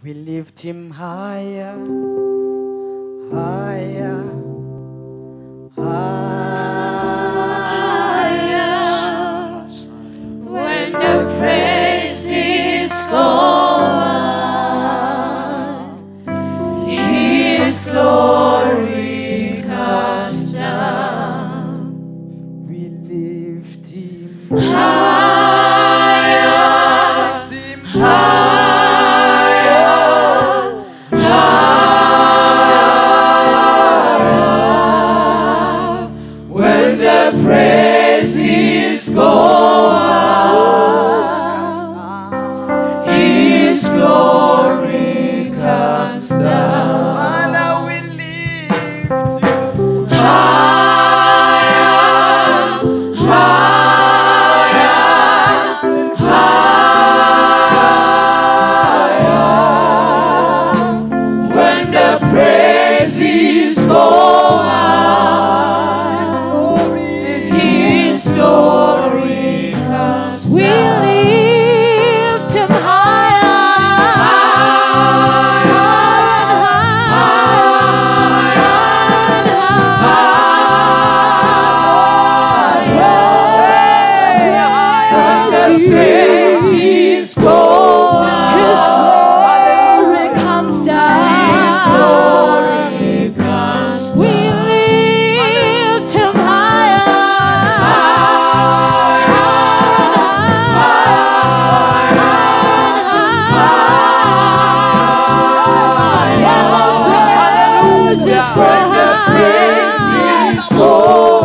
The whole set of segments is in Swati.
We lift him higher, higher, higher. When the praises go up, His glory comes down. We lift him Higher, higher, higher. When the praises go up, His glory comes down. Father, we lift you Higher, higher, higher. When the praises go up, His glory. His glory comes down. We lift Him higher, higher, higher. Praises go up. His glory comes down. His glory comes down. We lift Him higher, higher.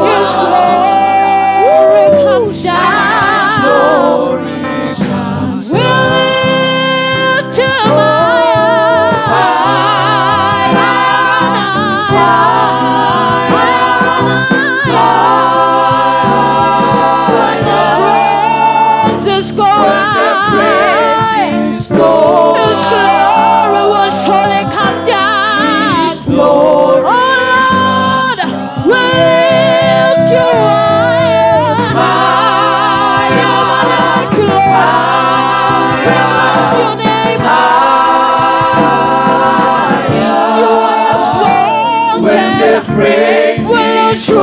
His glory comes down. We lift Him higher. When the praises go up, His glory will surely come down. Oh Lord, we lift you higher, like Lord. We bless your name. You are exalted. We lift you up.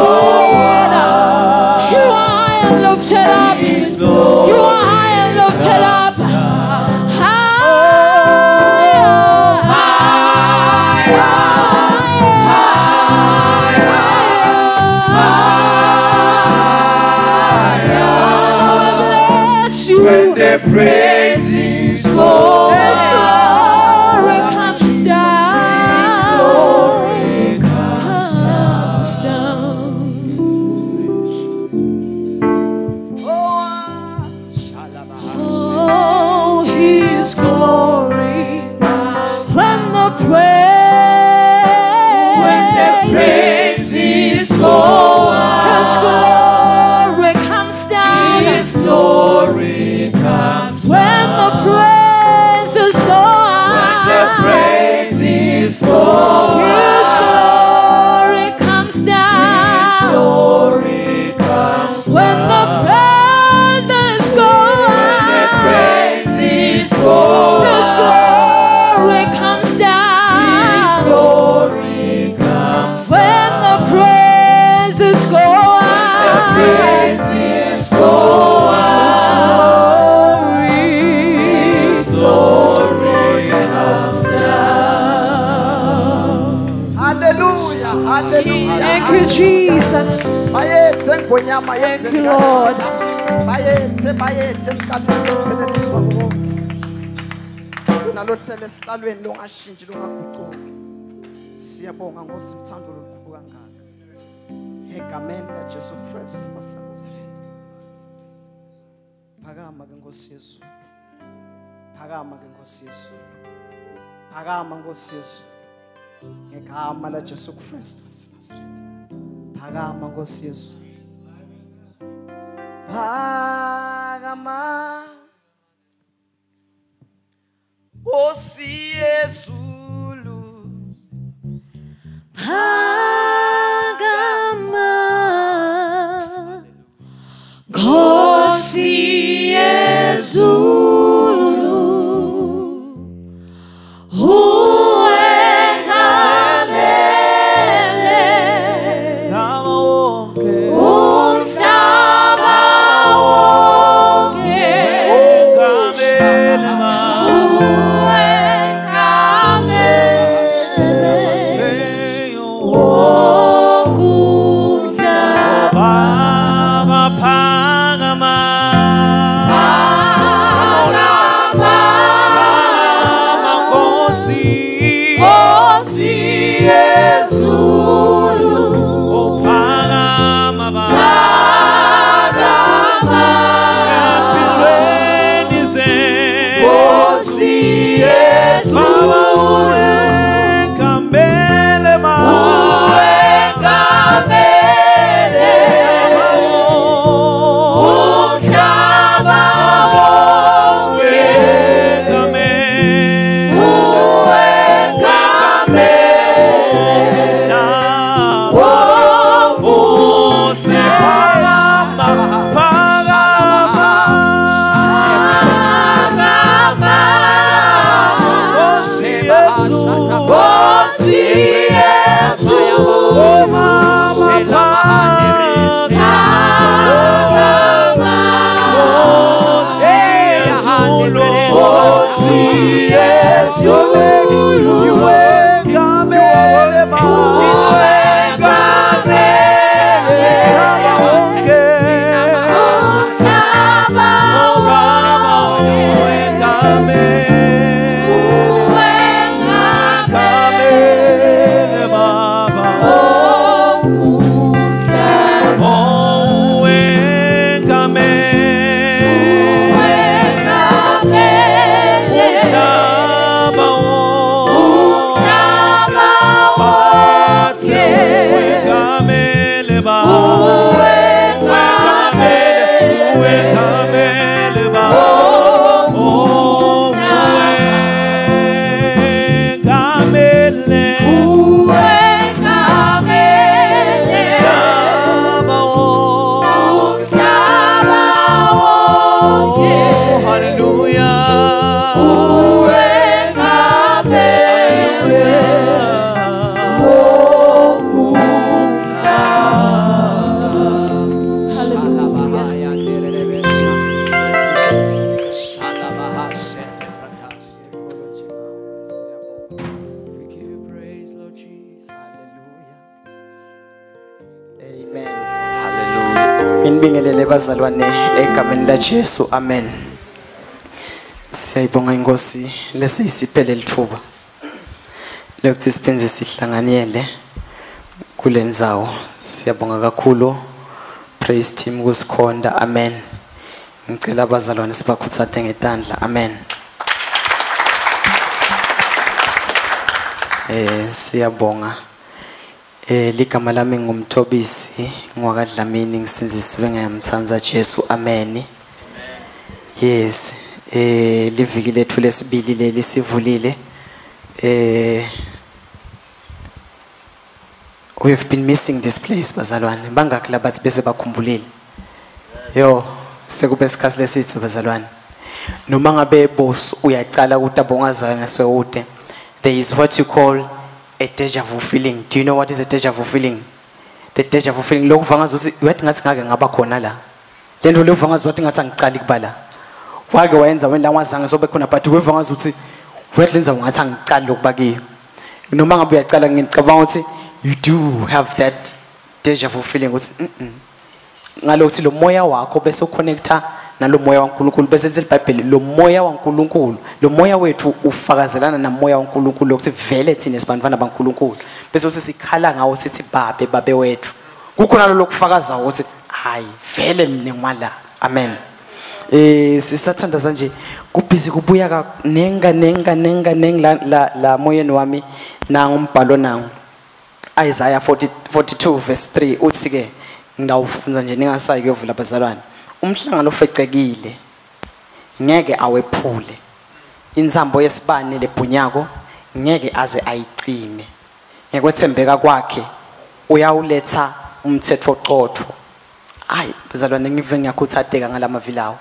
You are high and lifted up. You are high and lifted up. Higher, higher, we bless you. When the praises go His glory comes down. His glory comes down. Oh, His glory. When the praises, praises go up, His glory comes down. His glory comes When the praises go up, The praises go up, His glory comes down. His glory comes When the praises go The up, praises go His up, glory comes down. His glory comes When the praises go The up, praises go His up, glory His glory comes down. Hallelujah, hallelujah. Thank you, Jesus. Bayethe ngonyama Thank you, Lord. Bayethe, bayethe mqalisi lokupheleliswa konke. Nalohlele esihlalweni longashintshi longaguquki. Siyabonga Nkosi uthando lolukhulu kangaka. Egameni laJesu Kristu waseNazaretha. Phakama ke Nkosi Yesu. Phakama ke Nkosi Yesu. Phakama Nkosi Yesu. Ngegama laJesu Kristu waseNazaretha. Phakama Nkosi Yesu. Phakama Nkosi Yezulu. Phakama Nkosi Yezulu. Uwengamele Umhlaba wonke. umhlaba wonke. Wengamele Baba. Uwengamele Senhor. wonke umhlaba. Baba phakama. Phakama Nkosi. Nkosi yezulu. Oh, phakama Baba. Empilweni zethu. Nkosi yezulu. Baba uwengamele Baba. Uwengamele umhlaba wonke. Uwengamele. Uwengamele wonke Phakama, phakama. umhlaba. Nkosi Yesu. Nkosi yezulu. Oh, Baba, phakama. Nkosi yezulu. Nkosi yezulu. Uwengamele Baba. Uwengamele Baba wonke. umhlaba Baba wonke. uwengamele. Uwengamele Ngamele Baba. wonke umhlaba. Oh, uwengamele. Uwengamele Umhlaba wonke. umhlaba wonke. Uwengamele Baba. Uwengamele Uwengamele Baba. Oh, uwengamele. Uwengamele Umhlaba wonke. umhlaba wonke. Oh, hallelujah. Uwengamele We give you praise, Lord Jesus. Amen. Hallelujah. Nginibingelele bazalwane egameni la Jesu. Amen. Siyayibonga inkosi lesiyisiphele lithuba lokuthi siphindze sihlanganiyele kulendzawo. Siyabonga kakhulu praise team kusikhonda. Amen. Ngicela abazalwane sibakhutsate ngetandla. Amen. Siyabonga. Ligama lami ngumthobisi ngwakadlamini ngisindzisiwe ngiyamtsandza Jesu. Amen. Yes. Liviki lethu lesibili leli sivulile. We have been missing this place bazalwane. Bangakhi labathi bese bakhumbulile. Yo, sekube isikhathi lesithe bazalwane. Noma ngabe boss uyaqala ukuthi abongazange ngasewude. There is what you call a deja vu feeling. Do you know what is a deja vu feeling? The deja vu feeling lokhu vangazi ukuthi uyathi ngathi ngake ngaba khona la. Lento leyo vangazi wathi ngathi angiqali kuba la. Wake wayenza wena la wazange sobe khona but weva ngazi ukuthi uyathi lenza ngathi angiqali lokuba kiyo. Noma ngabe uyaqala ngicabanga ukuthi you do have that deja vu feeling ukuthi Ngalokuthi lo moya wakho bese uconnecta nalo moya waNkulunkulu bese lithi iBhayibheli lo moya waNkulunkulu lo moya wethu ufakazelana namoya waNkulunkulu lokuthi vele thina sibantwana baNkulunkulu bese uthi sikhala ngawo sithi babe babe wethu kukhona lo lokufakaza ukuthi hayi vele mina ngwala. Amen. Sisathandaza nje kubhizi kubuya ka nenga nenga nenga nenga la la moyeni wami nangumbhalo nangu Isaiah 42 verse 3 uthi ke ngidawufunza nje ningasayi kuyovula bazalwane. Umhlangano ofecekile ngeke awephule inzambo yesibane lebhunyako ngeke aze ayicime ngekwethembeka kwakhe uyawuletha umthetho oqotho. Hayi bazalwane ngive ngiyakhuthateka ngalamavilawo.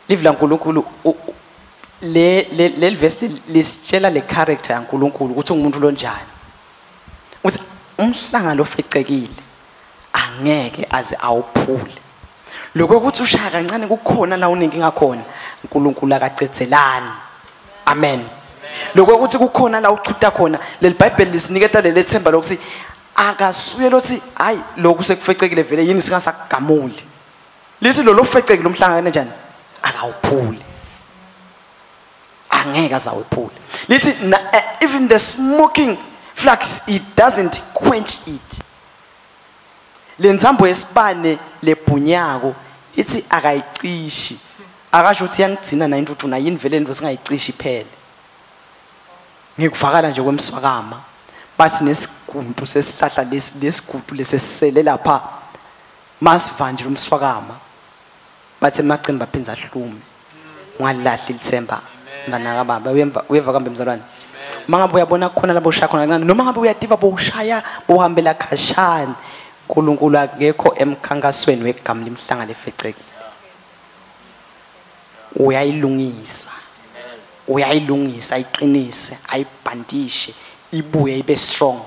Livi laNkulunkulu Le verse lisitshela le character yaNkulunkulu ukuthi ungumuntu lonjani. Uthi umhlanga lofecekile angeke aze awuphule. Lokho ukuthi ushaya kancane kukhona la unenkinga khona, uNkulunkulu akacethelani. Amen. Lokho ukuthi kukhona la uchuta khona, leli Bible lisiniketa leli themba lokuthi akasuye lothi hayi lokhu sekufecekile vele yini singasakugamuli. Lithi lo lofecekile umhlanga kanjani? Akawuphuli. Angeke azawuphule. Lithi even the smoking flux, it doesn't quench it. Lenzambo yesibane lebhunyako ithi akayicishi. Akasho ukuthi yangigcina na intuthu na yini vele into singayicishi phela. Ngikuvakala nje kwemswakama bathi nesiguntu sesihlahla lesi lesigudu lesesele lapha masivanje umswakama bathi emagcini baphinza ahlume. Ungalahli lithemba mnaka baba. Uyeva kambe mzalwane? Mangabe uyabona khona labo ushaya khona kancane, noma ngabe uyativa bowushaya bowuhambela khashana, uNkulunkulu akekho emkhankasweni wegama limhlanga lefecekile. Uyayilungisa. Uyayilungisa, ayiqinise, ayibhandishe, ibuye ibe strong.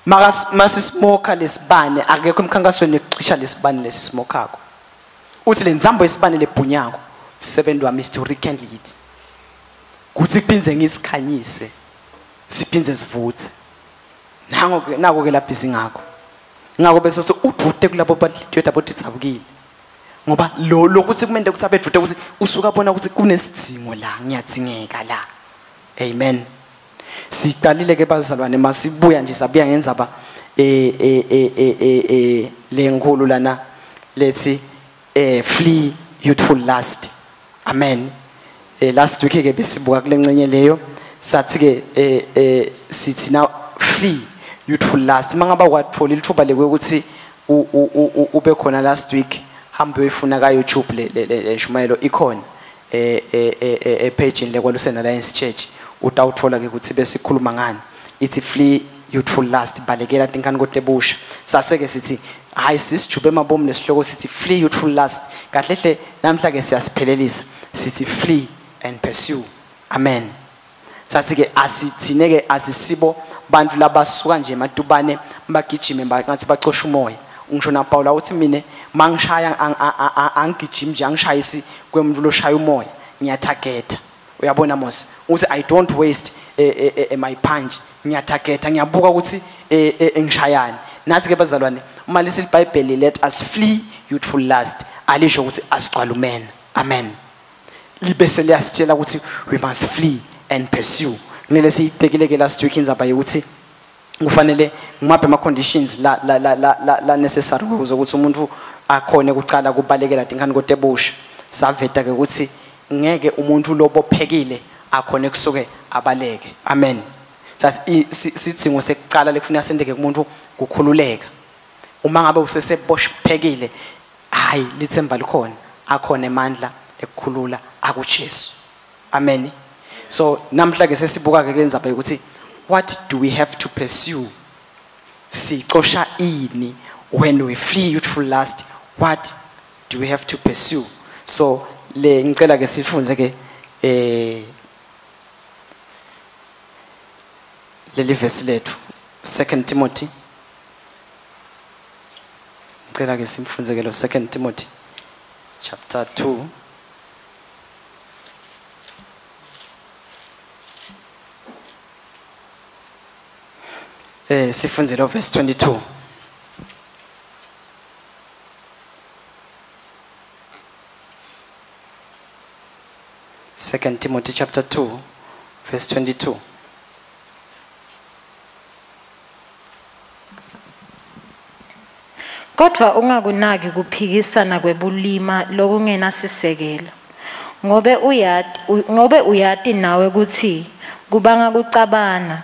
Masismoka lesibane akekho emkhankasweni wekucisha lesibane lesismokako. Uthi le nzambo yesibane lebhunyako umsebenzi wami is to rekindle it. Kuthi kuphindze ngisikhanyise, siphindze sivuthe. Nango ke nako ke lapha izingakho. Ngakho bese uthi udvute kulabo bantu yabo ditsabukile. Ngoba lo lokuthi kumele kusabe dvute ukuthi usuka bona ukuthi kunesidingo la, ngiyadzingeka la. Amen. Siqalile ke bazalwane masibuya nje sabuya ngenzaba lenkulu lana lethi flee youthful lust. Amen. Last week ke besibuka kulencenye leyo sathi ke sithi now flee youthful lust. Mangaba kwathola ilithuba lekuthi ube khona last week, hambe uyifuna ka YouTube le shumayelo ikhona e page le kwaLusena Alliance Church, utawuthola ke ukuthi besikhuluma ngani. Ithi flee youthful lust, balekela tinkani kotebusha. Saseke sithi hayi sisijube emabomu lesihloko sithi flee youthful lust. Kahle hle namhla ke siyasiphelelisa sithi flee and pursue. Amen. Sathi ke asithine ke asisibo bantu labasuka nje ematubane bagijime ngathi bacosha umoya. Ngisho na Paula uthi mina mangishaya angigijimi nje angishayisi kwemuntu loshaya umoya, ngiyatargeta. Uyabona Mose uthi I don't waste my punch, ngiyatargeta, ngiyabuka ukuthi ngishayani. Nathi ke bazalwane uma lisi iBhayibheli let us flee youthful lust, alisho ukuthi asigcwalumena. Amen. Libe seliyasitshela ukuthi we must flee and pursue. Kumele siyitekile ke last week indzaba yokuthi kufanele ngimaphi ama conditions la la la la la necessary ukuze ukuthi umuntu akhone ukuqala kubalekela tinkani kotebusha. Saveta ke ukuthi ngeke umuntu lobophekile akhone kusuke abaleke. Amen. Sathi sidingo sekuqala lekufuna sendeke kumuntu kukhululeka. Uma ngabe useseboshphekile, hayi lithemba likhona, akhona emandla ekukhulula akuJesu. Amen. So namhla ke sesibuka ke lenzaba ukuthi what do we have to pursue? Sicosha ini when we flee youthful lust? What do we have to pursue? So le ngicela ke sifunze ke leli verse lethu 2 Timothy. Ngicela ke simfunze ke lo 2 Timothy chapter 2. Sifunze lo verse 22. Second Timothy chapter 2 verse 22. Kodwa ungakunaki kuphikisana kwebulima lokungenasisekelo, ngobe uyati nawe ukuthi kubanga kucabana.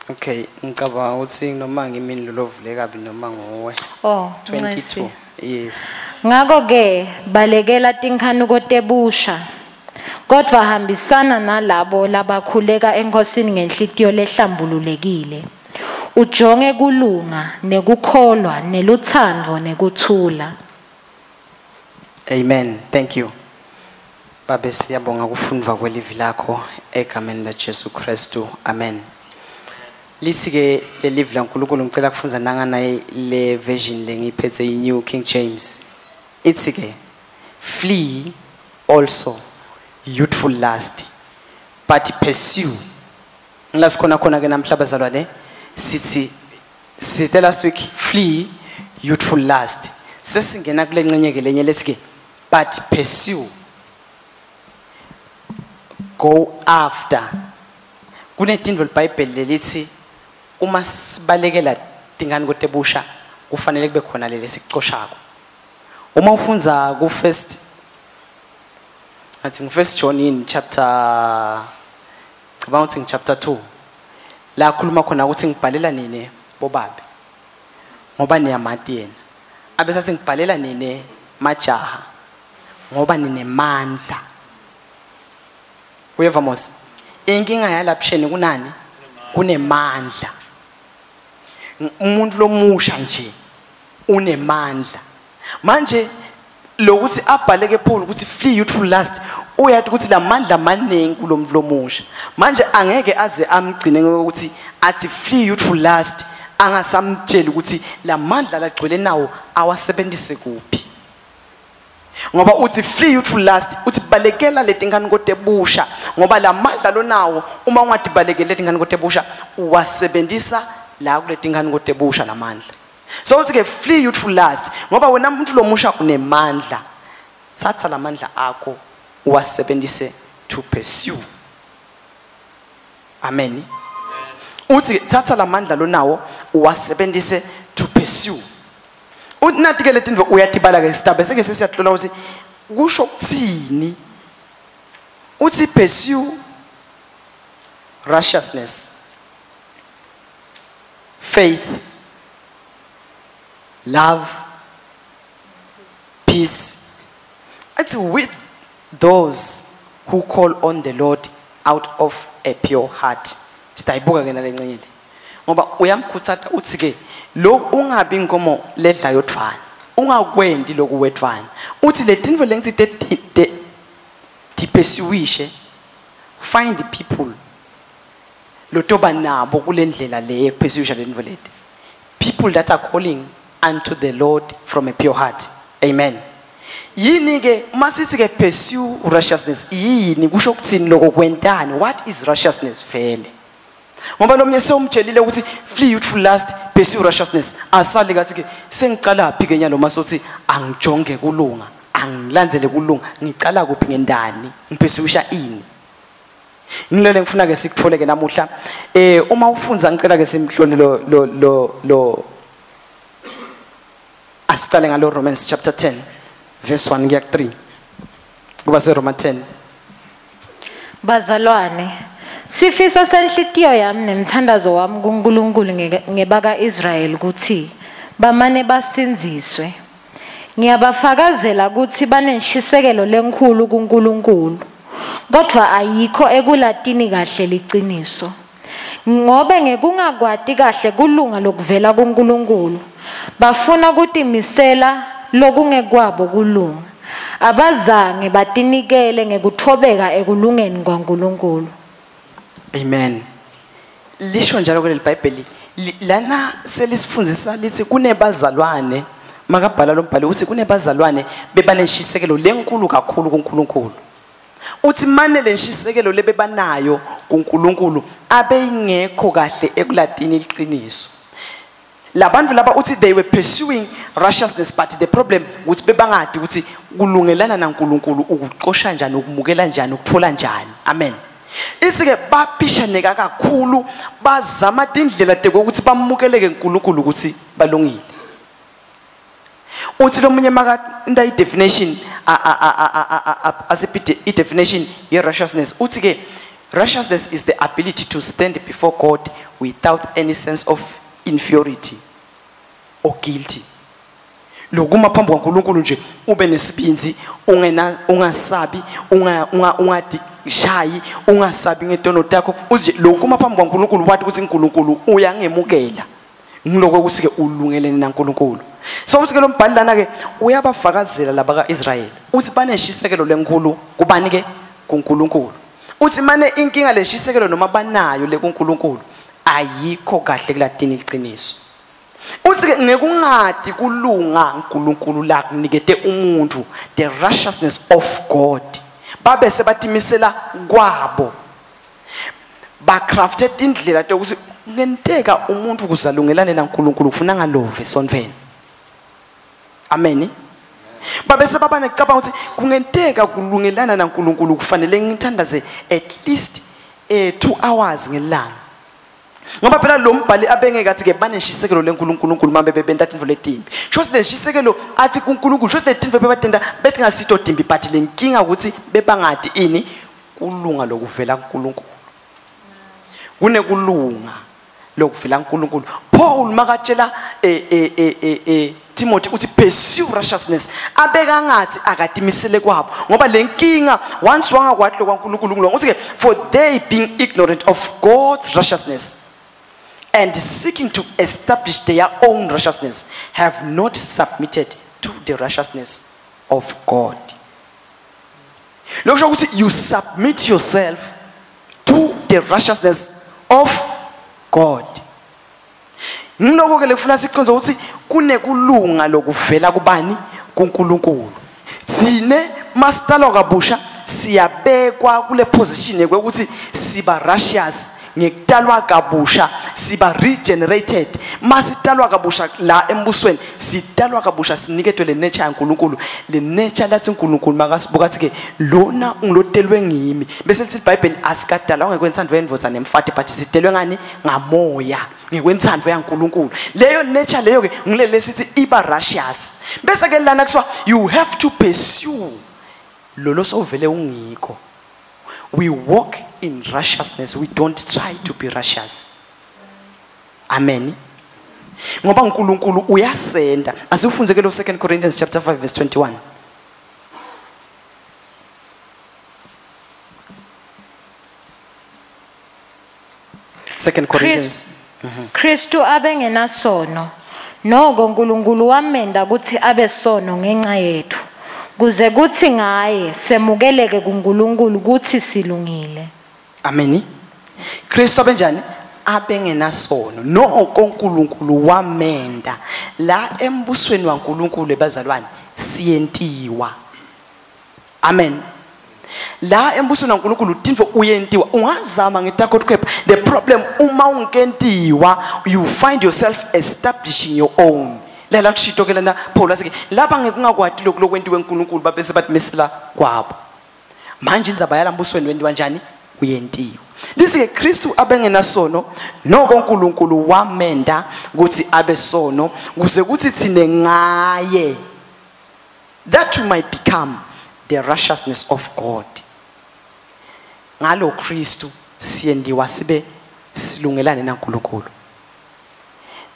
Okay, ngicabanga ukuthi noma ngimini lolovule kabi noma nguwe. Oh, 22. Yes. Ngakho ke balekela tinkhanuko tebusha, kodwa hambisana nalabo labakhuleka eNkosini ngenhlitiyo lehlambululekile. Ujonge kulunga nekukholwa neluthando nekuthula. Amen. Thank you. Babe, siyabonga kufundwa kwelivi lakho egameni la Jesu Kristu. Amen. Lithi ke lelivi laNkulunkulu, ngicela kufundza nangana le version lengiphethe, i-New King James. Ithi ke, "Flee also youthful lust, but pursue." Ngila sikhona khona ke namhla, bazalwane. Sithi sithe last week, flee youthful lust. Sesingena kule ncenye ke lenye lethi ke, but pursue, go after. Kunetintfo liBhayibheli lelithi uma sibalekela tingane kutebusha, kufanele kube khona leli sikucoshako. Uma ufundza ku first, athi ngu first John in chapter, cabanga ukuthi ngi chapter 2, la khuluma khona ukuthi, "Ngibhalela nine bobabe ngoba niyamati yena." Abe sathi, "Ngibhalela nine majaha ngoba ninemandla." Uyeva mos, inkinga yalaphsheni kunani? Kunemandla. Umuntu lomusha nje unemandla. Manje lokuthi abhaleke Paul ukuthi flee youthful lust, uyathi ukuthi lamandla maningi kulo muntu lomusha. Manje angeke aze amgcine ngokuthi athi flee youthful lust, angasamtsheli ukuthi lamandla lagcwele nawo awasebenzise kuphi, ngoba uthi flee youthful lust, uthi balekela letinkani kotebusha, ngoba lamandla lonawo, uma ungadibalekeli letinkani kotebusha, uwasebenzisa la kuletinkani kotebusha lamandla. So uthi ke, flee youthful lust, ngoba wena umuntu lomusha unemandla, thatha lamandla akho uwasebenzise to pursue. Amen. Uthi thatha lamandla lonawo uwasebenzise to pursue. Unathi ke letintfo uyatibala ke, sitabe seke sesiyahlola ukuthi kusho kuthini. Uthi pursue righteousness, faith, love, peace, it's with those who call on the Lord out of a pure heart. Sitayibuka ke nale ncenye le, ngoba uyamkhutsata uthi ke lo ungabi inkomo ledla yodvwana, ungakwendi loku wedvwana. Uthi letintfo lengithi tipursuishe, find the people lotoba nabo kule ndlela le yekupursuisha lentfo leti, people that are calling unto the Lord from a pure heart. Amen. Yini ke masithi ke pursue righteousness? Yini, kusho ukuthini lokho? Kwentani? What is righteousness vele? Ngoba lo mnye sewumtshelile ukuthi flee youthful lust, pursue righteousness, asale kathi ke sengicala phi ke nyalo? Masothi angijonge kulunga, angilandzele kulunga, ngicala kuphi? Ngendani? Ngipursuisha ini? Ngilele ngifuna ke sikuthole ke namuhla. Uma ufundza, ngicela ke simhlole lo asiqale ngalo Romans chapter 10 verse 1 kuya 3, kuba se Roma 10. Bazalwane, sifiso senhlitiyo yami nemthandazo wami kuNkulunkulu ngebaka Israel ukuthi bamane basindziswe. Ngiyabafakazela ukuthi banenshisekelo lenkhulu kuNkulunkulu, kodwa ayikho ekulatini kahle liciniso. Ngobe ngekungakwati kahle kulunga lokuvela kuNkulunkulu, bafuna kutimisela lokungekwabo kulunga. Abazange batinikele ngekuthobeka ekulungeni kwaNkulunkulu. Amen. Lisho njalo kuleli Bhayibheli lana selisifundisa, lithi kunebazalwane, makabhala lo mbhalo uthi kunebazalwane bebanenshisekelo lenkulu kakhulu kuNkulunkulu. Uthi mane lenshisekelo lebebanayo kuNkulunkulu abeyingekho kahle ekulatini iqiniso. Labantu laba, uthi they were pursuing righteousness, but the problem ukuthi bebangadi ukuthi kulungelana naNkulunkulu ukuxosha njani, ukumukela njani, ukuthola njani. Amen. Ithi ke baphishaneka kakhulu, bazama tindlela tekokuthi bamukeleke uNkulunkulu ukuthi balungile. Uthi lomunye maka nta i-definition, asiphi i-definition ye-righteousness? Uthi ke righteousness is the ability to stand before God without any sense of inferiority or guilty. Lokuma phambi kwaNkulunkulu nje ube nesibinzi, ungena ungasabi, ungadishayi, ungasabi ngetono takho. Uze lokuma phambi kwaNkulunkulu wathi ukuthi uNkulunkulu uyangemukela, ngiloko ukuthi ke ulungelene naNkulunkulu. So uthi ke lo mbhali lana ke uyabafakazela laba kaIsrael uthi baneshisekelo lenkulu kubani ke kuNkulunkulu. Uthi mane inkinga leshisekelo noma banayo le kuNkulunkulu ayikho kahle kulatini iqiniso. Uthi ke ngekungadi kulunga uNkulunkulu la kunikete umuntu, the righteousness of God, babe sebatimisela kwabo, ba crafted indlela yokuthi kungenteka umuntu kuzalungelane naNkulunkulu kufuna ngalove sonveni. Amen. Babe sebaba necabanga ukuthi kungenteka kulungelana naNkulunkulu kufanele ngithandaze at least 2 hours ngelanga. Ngoba phela lo mbhali abengeke athi ke baneshisekelo leNkulunkulu mabe bebenta tintfo letimbi. Shothi leshisekelo athi kuNkulunkulu, shothi letinto bebatenta betingasito timbi, but lenkinga ukuthi bebangati ini kulunga lokuvela kuNkulunkulu. Kunekulunga lokuvela kuNkulunkulu. Paul makatshela Timothy uthi pursue righteousness, abeka ngathi akatimisele kwabo, ngoba lenkinga once wangakwati lokwaNkulunkulu kulunga. Uthi ke for they being ignorant of God's righteousness and seeking to establish their own righteousness have not submitted to the righteousness of God. Lokho ukuthi you submit yourself to the righteousness of God. Ngiloko ke lekufuna siqonze ukuthi kunekulunga lokuvela kubani kuNkulunkulu. Thine masitalwa kabusha siyabekwa kule position yokuthi siba righteous ngekutalwa kabusha, siba regenerated. Masitalwa kabusha la embusweni, sitalwa kabusha siniketwe le nature yaNkulunkulu, le nature lathi uNkulunkulu makasibuka athi ke lona ungilotelwe ngimi. Bese lithi iBhayibheli asikadalwa ngekwensandvo yendvodza nemfati, but sitelwe ngani? Ngamoya, ngekwensandvo yaNkulunkulu. Leyo nature leyo ke ngilele sithi iba righteous. Bese ke lana kuthiwa you have to pursue lolo sovele ungikho. We walk in righteousness, we don't try to be righteous. Amen. Ngoba uNkulunkulu uyasenda. Asifunze ke lo 2 Corinthians chapter 5 verse 21. Second Corinthians. Kristu abengenasono, noko uNkulunkulu wamenda ukuthi abe sono ngenxa yethu, kuze kuthi ngaye semukeleke kuNkulunkulu ukuthi silungile. Amen. Kristu abenjani? Abengenasono, noko uNkulunkulu wamenda. La embusweni waNkulunkulu ebazalwane siyentiwa. Amen. La embusweni waNkulunkulu tintfo uyentiwa, ungazama ngetakho kepha the problem uma ungentiwa you find yourself establishing your own. Lela kushito ke lana Paul athi ke lapha ngekungakwati lokhu lokwentiwe uNkulunkulu babese bathi kwabo. Manje indzaba yalambusweni wentiwa njani? Uyentiwa. Lithi ke Kristu abengenasono, noko uNkulunkulu wamenda ukuthi abe sono kuze kuthi thine ngaye that we might become the righteousness of God. Ngalo Kristu siyendiwa sibe silungelane naNkulunkulu.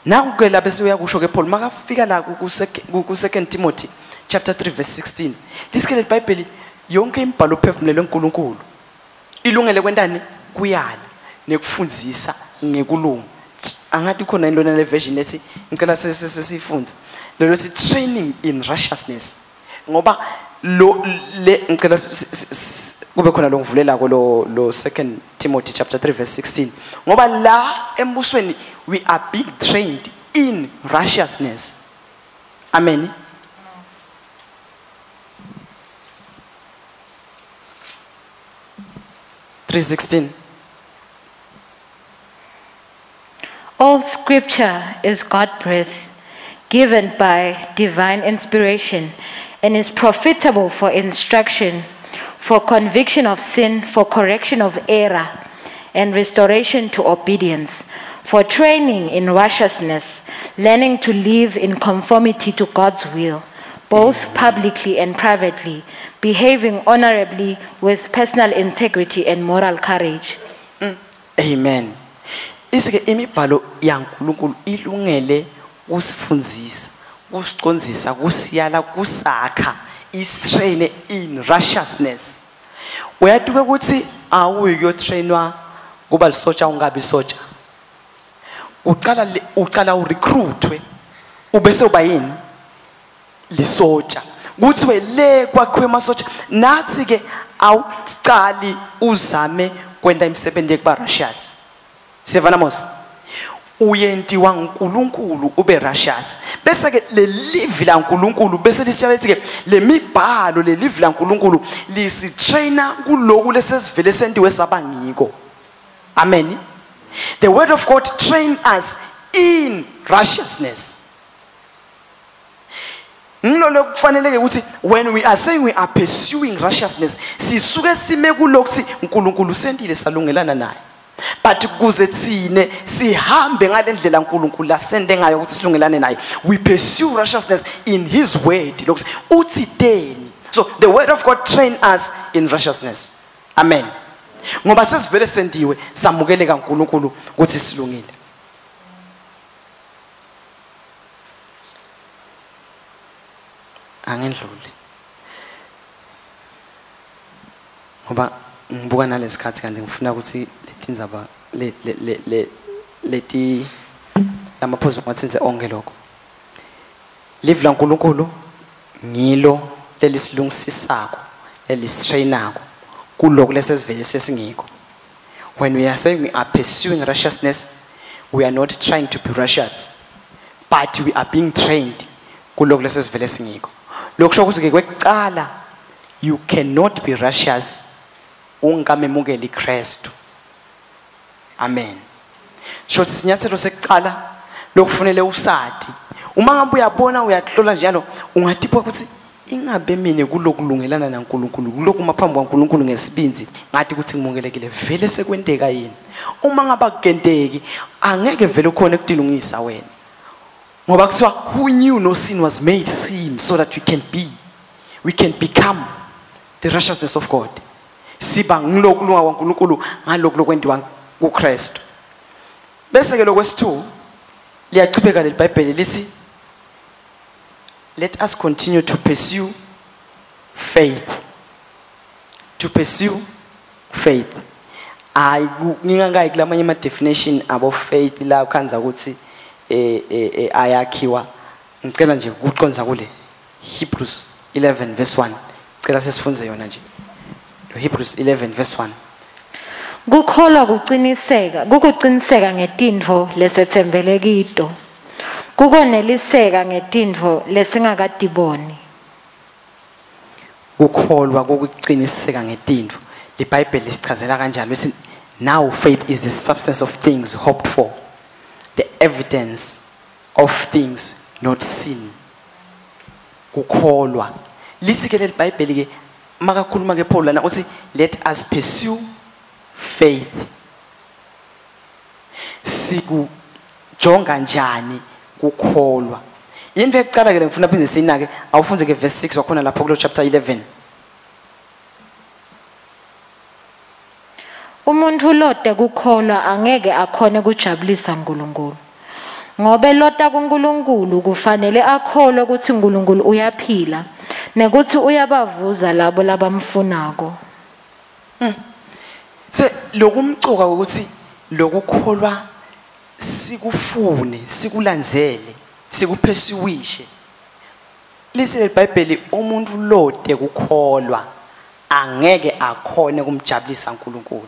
Nangu ke lapha uyakusho ke Paul makafika la ku 2 Timothy chapter 3 verse 16. Lisikele iBhayibheli yonke imibhalo phefumulelwe uNkulunkulu ilungele kwentani? Kuyala nekufundzisa ngekulunga. Angathi khona into le version ethi ngicela sesifunze. Lo lethi training in righteousness. Ngoba lo le ngicela kube khona lo ngivulelako lo 2 Timothy chapter 3 verse 16. Ngoba la embusweni we are being trained in righteousness. Amen. 3:16. All scripture is God-breathed, given by divine inspiration, and is profitable for instruction, for conviction of sin, for correction of error, and restoration to obedience, for training in righteousness, learning to live in conformity to God's will, both publicly and privately, behaving honorably with personal integrity and moral courage. Amen. Isike imibhalo yaNkulunkulu ilungele kusifundzisa, kusicondzisa, kusiyala, kusakha, istrain in righteousness. Uyatuke ukuthi awuyi kuyotrainwa kuba lisotsha ungabi sotsha. Uqala urecruitwe ubese uba yini? Lisotsha kuthiwe le kwakhiwe emasotsha nathi ke awucali uzame kwenta imisebenzi yekuba righteous. Siyevana mos? Uyentiwa uNkulunkulu ube righteous. Bese ke lelivi laNkulunkulu bese lisitshela lithi ke lemibhalo lelivi laNkulunkulu lisitrainer kuloku lesesivele sentiwe saba ngiko. Amen. The word of God train us in righteousness. Ngilolo kufanele ukuthi when we are saying we are pursuing righteousness, sisuke sime kulokuthi uNkulunkulu sentile salungelana naye. But kuze thine sihambe ngalendlela uNkulunkulu asende ngayo ukuthi silungelane naye, we pursue righteousness in his word. Lokuthi uthi teni. So the word of God train us in righteousness. Amen. Ngoba sesivele sendiwe samukeleka uNkulunkulu ukuthi silungile. Angendlule ngoba ngibuka nalesikhathi kanje ngifuna ukuthi letindzaba le le le leti lamaphuzu ngathinze onke lokho. Live laNkulunkulu ngilo lelisilungisisako lelisitrainako kuloko lesesivele sesingikho. When we are saying we are pursuing righteousness, we are not trying to be righteous, but we are being trained kuloko lesesivele singikho. Lokho ukuthi ke kwekuqala you cannot be righteous ungamemukeli Kristu. Amen. Sho sinyathelo sekuqala lokufanele usati. Uma ngabe uyabona uyahlola njalo ungatipha ukuthi ingabe mina kulokulungelana naNkulunkulu, kulokhu maphambi kwaNkulunkulu ngesibinzi ngathi ukuthi ngimukelekile vele sekwenteka yini. Uma ngaba kugenteki angeke vele ukhona ukutilungisa wena. Ngoba kuthiwa who knew no sin was made sin so that we can become the righteousness of God. Siba ngilokulunga kwaNkulunkulu ngalokhu lokwentiwa kuKristu. Bese ke lokwesi2 liyachubeka leliBhayibheli lithi let us continue to pursue faith. To pursue faith. Ayi ngingakayi kulamanye ama definition abo faith la ukhanza ukuthi ayakhiwa. Ngicela nje ukuqonza kule Hebrews 11 verse 1. Ngicela sesifunze yona nje. Lo Hebrews 11 verse 1. Kukholwa kuqiniseka, kukuqiniseka ngetintfo lesetsembele kito. Kukoneliseka ngetintfo lesingakatiboni. Kukholwa kukuqiniseka ngetintfo. IBhayibheli lisichazela kanjalo lithi now faith is the substance of things hoped for, the evidence of things not seen. Kukholwa. Lithi ke leliBhayibheli ke makakhuluma ke Paul lana uthi let us pursue faith. Sikujonga njani kukholwa? Into ekuqala ke ngifuna phinde sinake awufunze ke verse 6 wakhona lapho kulo chapter 11. Umuntu lote kukholwa angeke akhone kujabulisa uNkulunkulu. Ngobe lota kuNkulunkulu kufanele akholwe ukuthi uNkulunkulu uyaphila nekuthi uyabavuza labo labamfunako. Se lokumcoka ukuthi lokukholwa sikufune, sikulandzele, sikuphesuwishe. Lisi leBhayibheli umuntu lote kukholwa angeke akhone kumjabulisa uNkulunkulu.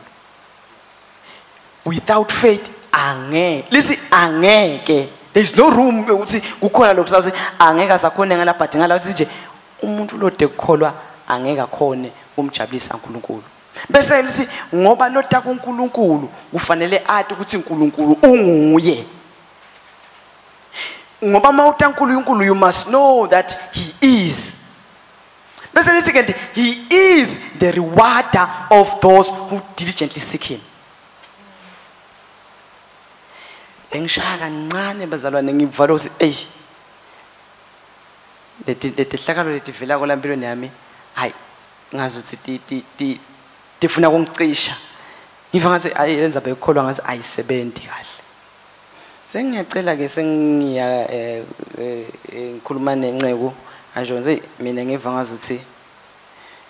Without faith angeke. Lisi angeke. There is no room ukuthi kukhona lokho sathi angeke asakhone ngalapha ngala nje umuntu lote kukholwa angeke akhone kumjabulisa uNkulunkulu. Bese lithi ngoba lota kuNkulunkulu kufanele athi ukuthi uNkulunkulu unguye. Ngoba mawuta uNkulunkulu you must know that he is. Bese lithi ke he is the rewarder of those who diligently seek him. Bengishaya kancane bazalwane ngivala ukuthi ey letihlakalo letivela kwalampilweni yami hayi ngazi ukuthi tifuna kungicisha. Ngiva ngathi ayi lenza bekukholwa ngathi ayisebenzi kahle. Sengiyacela ke sengiya ngikhuluma nenceko nje ngithi mina ngiva ngazi ukuthi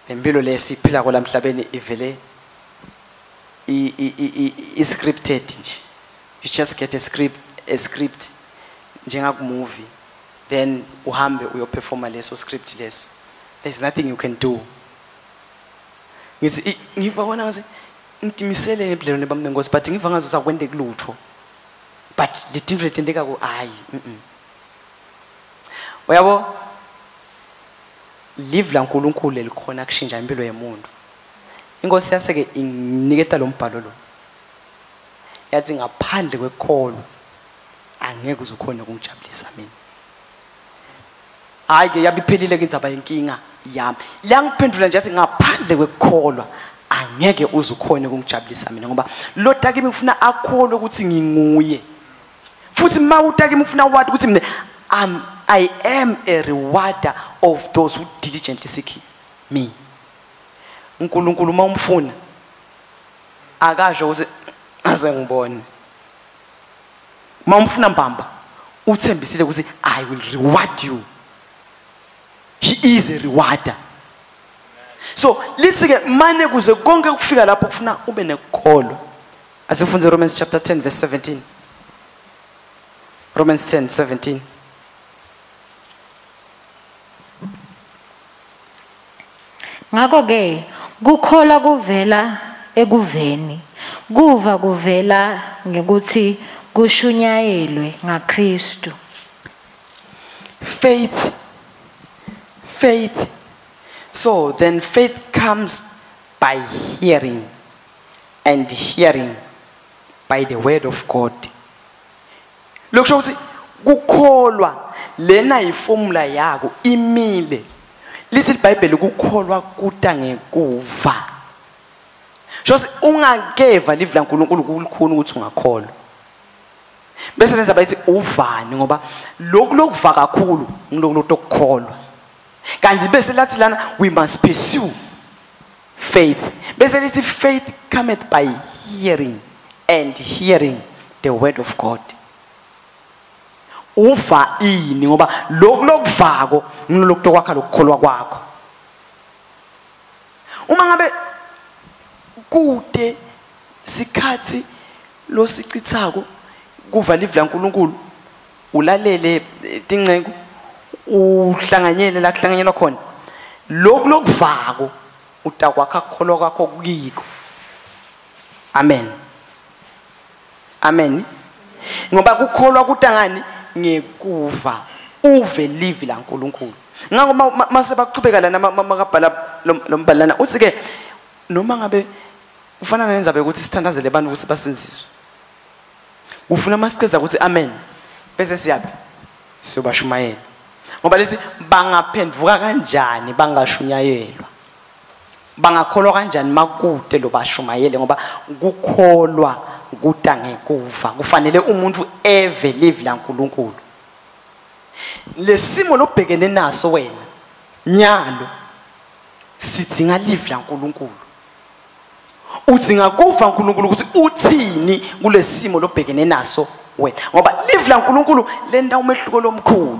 lempilo lesiphila kolamhlabeni ivele i scripted nje. You just get a script njengaku movie. Then uhambe uyoperforma leso script leso. There's nothing you can do. Ngithi ngibabona ngathi ngitimisele ngebudlelwane bami nenkosi, but ngiva ngazi usakwende kulutho. But le tinto letenteka ku hayi. Uyabo, live laNkulunkulu lelikhona kushintsha impilo yemuntu. Inkosi yaseke inginiketa lo mbhalo lo. Yathi ngaphandle kwekholwa angeke uzukhona ukungijabulisa mina. Hayi ke, yabiphelile ke indzaba yenkinga yami. Langiphendula nje yathi ngaphandle kwekukholwa angeke uzukhona ukungijabulisa mina, ngoba lo takimi ufuna akholwe ukuthi nginguye. Futhi mawutakimi ufuna wathi ukuthi mina I am a rewarder of those who diligently seek me. uNkulunkulu uma umfuna akasho ukuthi aze ngibone. Uma umfuna mbamba uthembisile ukuthi I will reward you. He is a rewarder. So lithi ke mane kuze konke kufika lapho kufuna ube nekukholwa. Asifunze Romans chapter 10 verse 17. Romans 10:17. Ngakho ke kukholwa kuvela ekuveni, kuva kuvela ngekuthi kushunyayelwe ngaKristu. Faith. Faith. So then faith comes by hearing, and hearing by the word of God. Lokusho ukuthi kukholwa lena yiformula yako imile. Lithi iBhayibheli kukholwa kuta ngekuva. Shosi ungakeva livi laNkulunkulu kulikhona ukuthi ungakholwa. Bese lenza bayithi uvani, ngoba lokhu lokuva kakhulu ngilokhu lokukholwa. Kanti bese lathi lana we must pursue faith. Bese lithi faith cometh by hearing, and hearing the word of God. Uva ini, ngoba lokhu lokuvako ngilokhu kwakha lokukholwa kwakho. Uma ngabe kude sikhathi losicithako kuva livi laNkulunkulu, ulalele tincengu, uhlanganyele la kuhlanganyelwa khona, lokhu lokuvako utakwakha kukholwa kwakho kuyiko. Amen. Amen. Ngoba kukholwa kutangani ngekuva, uve livi laNkulunkulu. Ngakho mase baqhubeka lana makabhala lombhalo lana uthi ke noma ngabe kufana nenzaba ukuthi sithandazele abantu ukuthi basinziswe, ufuna masiqeda ukuthi amen bese siyapi siyobashumayela. Ngoba lesi bangaphenduka kanjani bangashunyayelwa, bangakholwa kanjani makude lo bashumayele, ngoba kukholwa kuta ngekuva. Kufanele umuntu eve livi laNkulunkulu. Lesimo lobhekene naso wena nyalo sidinga livi laNkulunkulu. Udzinga kuva uNkulunkulu ukuthi uthini kulesimo lobhekene naso wena, ngoba livi laNkulunkulu lenta umehluko lomkhulu.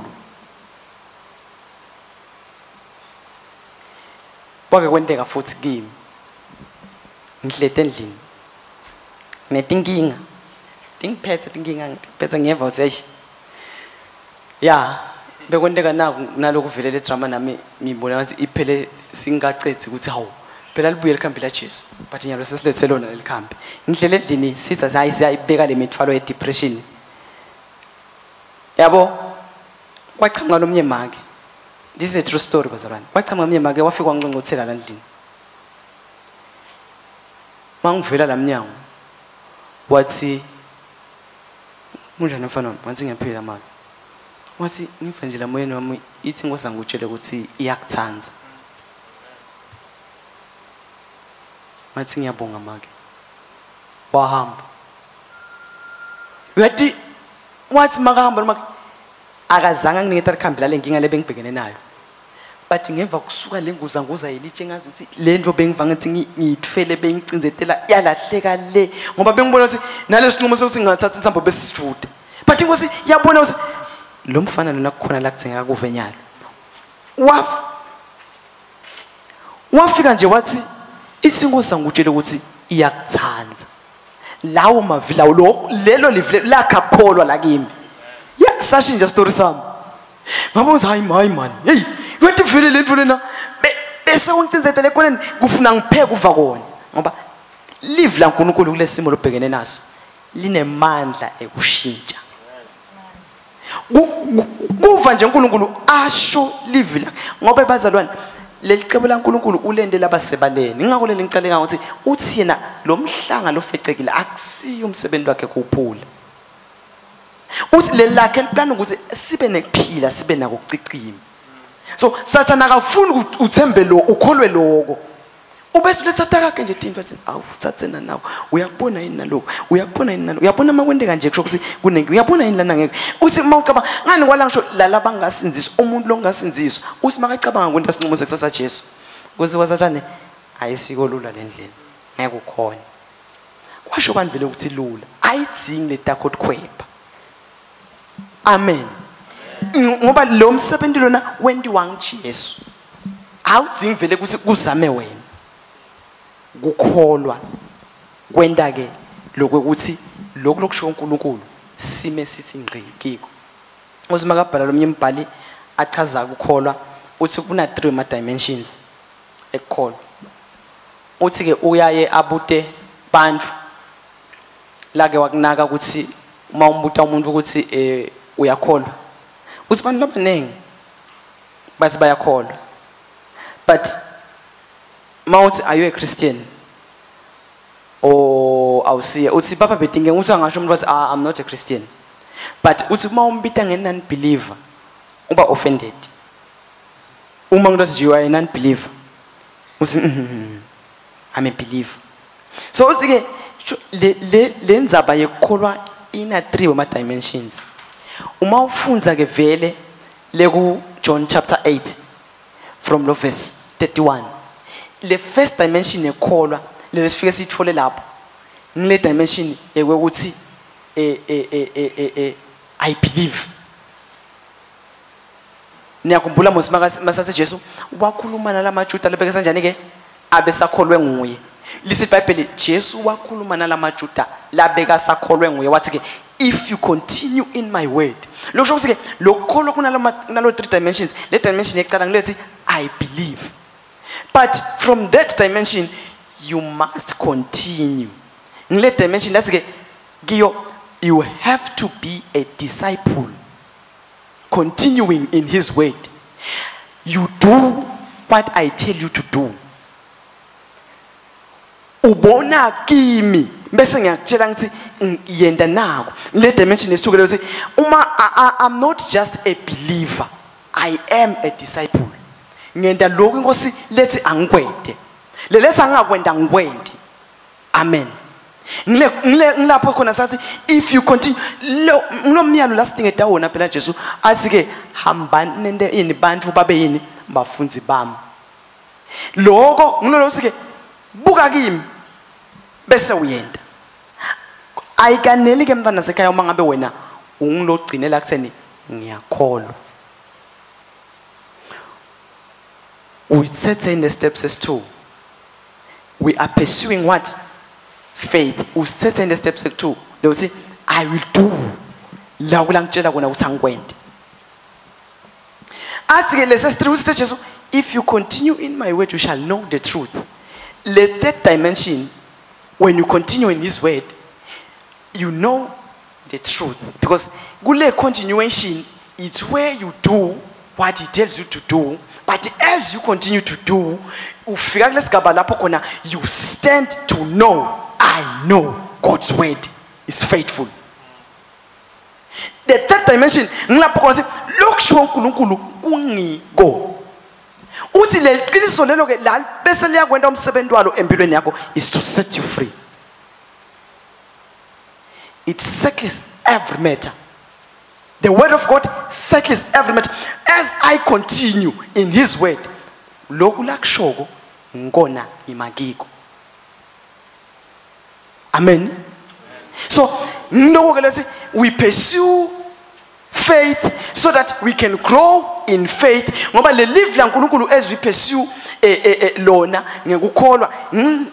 Kwake kwenteka futhi kimi, ngihlete endlini nginetinkinga, tingiphethe tinkinga, ngiphethe ngiyeva ukuthi eish ya bekwenteka naku naloku vele le drama nami ngibona ngathi iphele singacethi ukuthi hawu phela libuye likhambi la Jesu, but nyalo sesilethe lona lelikhambi. Ngihlele endlini sitha hayi siyayibeka le mithwalo ye depression yabo. Kwachamuka lomnye make, this is a true story bazalwane. Kwachamuka omnye make wafika wanqonqothela la endlini. Mangivela la mnyango wathi kunjani mfana wami, ngathi ngiyaphila make. Wathi ngifa nje la moyeni wami ithi inkosi angikutshele ukuthi iyakuthanda. Ngathi ngiyabonga make. Wahamba. Uyathi wathi makahamba noma akazange anginikete likhambi lale nkinga le bengibhekene nayo. But ngemva kusuka le nguzanguza yelitshe ngazi ukuthi le nto bengiva ngathi ngiyithwele bengicinzetela yalahleka le, ngoba bengibona ukuthi nalesinqumo sokuthi ngingathatha insambo besisifude. But inkosi yabona ukuthi lo mfana lona kukhona la kudingeka kuve nyalo. Wafika nje wathi ithi inkosi angikutshele ukuthi iyakuthanda. Lawo mavila lo lelo live lakha kholwa la kimi. Ya sashintsha story sami. Ngabona ukuthi hayi hayi man, hey, kwentivele le nto lena bese uncinzetele ekhoneni kufuna ngipheke uva kona ngoba live laNkulunkulu kulesimo lobhekene naso linemandla ekushintsha. Kuva nje uNkulunkulu asho live lakhe ngoba bazalwane leli cebo laNkulunkulu ulende labasebaleni. Ingakho leli ngicale ngathi uthi yena lo mhlanga lofecekile akusiyo umsebenzi wakhe kuphula. Uthi leli lakhe liplan ukuthi sibe nekuphila sibe nako ukucicima. So Sathana akafuni uthembe lo ukholwe lokho. Ubese lethatha kakhe nje tinto athi awu thathena nawe uyakubona yini nalokho, uyakubona yini nalokho, uyabona makwenteka nje kusho ukuthi kunengi, uyabona yini lana ngeke uthi mawucabanga ngani kwala ngisho lalaba bangasindziswa umuntu longasindziswa uthi makacabanga kwenta sinqumo sekusasa Jesu kuze kwaSathane ayisiko lula lendlela ngeke ukhona. Kwasho bantu vele ukuthi lula ayidzingi letakho khwepha. Amen. Ngoba lo msebenzi lona wentiwa nguJesu, awudzingi vele ukuthi kuzame wena. Kukholwa kwenta ke lokuthi lokhu lokusho uNkulunkulu sime sithi ngqi kiko. Uthi makabhala lomnye umbhali achaza ukukholwa uthi kuna 3 ma dimensions ekukholwa. Uthi ke uyaye abute bantu lake wakunaka ukuthi uma umbuta umuntu ukuthi uyakholwa, uthi abantu abaningi bathi bayakholwa, but mawuthi are you a Christian or awusiye, uthi baba bedinge uthi angasho umuntu wathi I'm not a Christian, but uthi uma umbita nge non believer uba offended. Uma ngithi nje you are a non believer uthi I'm a believer. So uthi ke le lenzaba yekukholwa ina 3 wama dimensions. Uma ufunza ke vele leku John chapter 8 from lo verse 31, le first dimension yekukholwa lesifike sithole lapho ngile dimension ekwekuthi I believe. Niyakhumbula Mose masathe Jesu wakhuluma nalamaJuda lebeke kanjani ke abesakholwe nguye. Lisi iBhayibheli Jesu wakhuluma nalamaJuda labeka sakholwe nguye wathi ke if you continue in my word. Lokho ukuthi ke lokukholwa kunalo 3 dimensions. Le dimension yekuqala ngilethi I believe. But from that dimension you must continue. Ngile dimension that's ke kiyo you have to be a disciple continuing in his word. You do what I tell you to do. Ubona kimi bese ngiyakutshela ngithi yenda nako. Le dimension esithukele ukuthi uma I'm not just a believer, I am a disciple. Ngenda lokhu inkosi lethi angikwende, lelethi angakwenda ngikwende. Amen. Ngilapho khona sathi if you continue lo myalo lasidinge dawona phela Jesu athi ke hambani nente yini bantu babe yini bafunzi bami. Lokho ngilolo uthi ke buka kimi bese uyenda. Ayikaneli ke mntwana sekhaya uma ngabe wena ungilogcinela kutheni ngiyakholwa. Uyithethe in the steps as 2. We are pursuing what? Faith. Usithethe in the steps as 2. Lokuthi I will do la kulangitshela kona ukuthi angikwende. Athi ke lesi 3 uthi Jesu if you continue in my word you shall know the truth. Le third dimension, when you continue in his word you know the truth, because kule continuation it's where you do what he tells you to do, but as you continue to do ufika kulesigaba lapho khona you stand to know I know God's word is faithful. The third dimension ngilapho khona lokusho uNkulunkulu kungiko. Uthi leliqiniso lelo ke la bese liyakwenda umsebenzi walo empilweni yakho is to set you free. It settles every matter. The word of God settles every matter. As I continue in his word, lokhu lakushoko ngikona imakiko. Amen. So ngiloko ke lesi we pursue faith so that we can grow in faith. Ngoba le live laNkulunkulu as we pursue lona ngekukholwa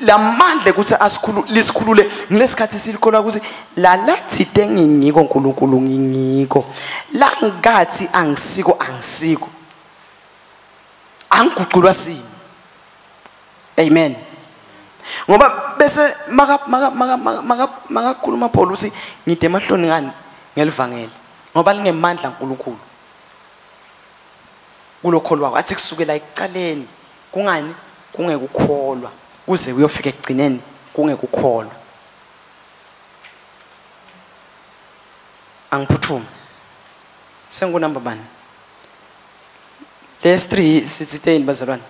lamandla ukuthi asikhulu lisikhulule ngilesikhathi silikholwa ukuthi lalathi tengingiko uNkulunkulu ngingiko langathi angisiko angisiko angiguqulwa simo. Amen. Ngoba bese maka maka maka maka makakhuluma Paul uthi ngide emahloni ngani ngelivangeli ngoba lingemandla uNkulunkulu kulokholwa athi kusukela ekuqaleni kungani kungekukholwa kuze kuyofika ekugcineni kungekukholwa. Angiphuthuma sengu number bani les 3 sithi bazalwane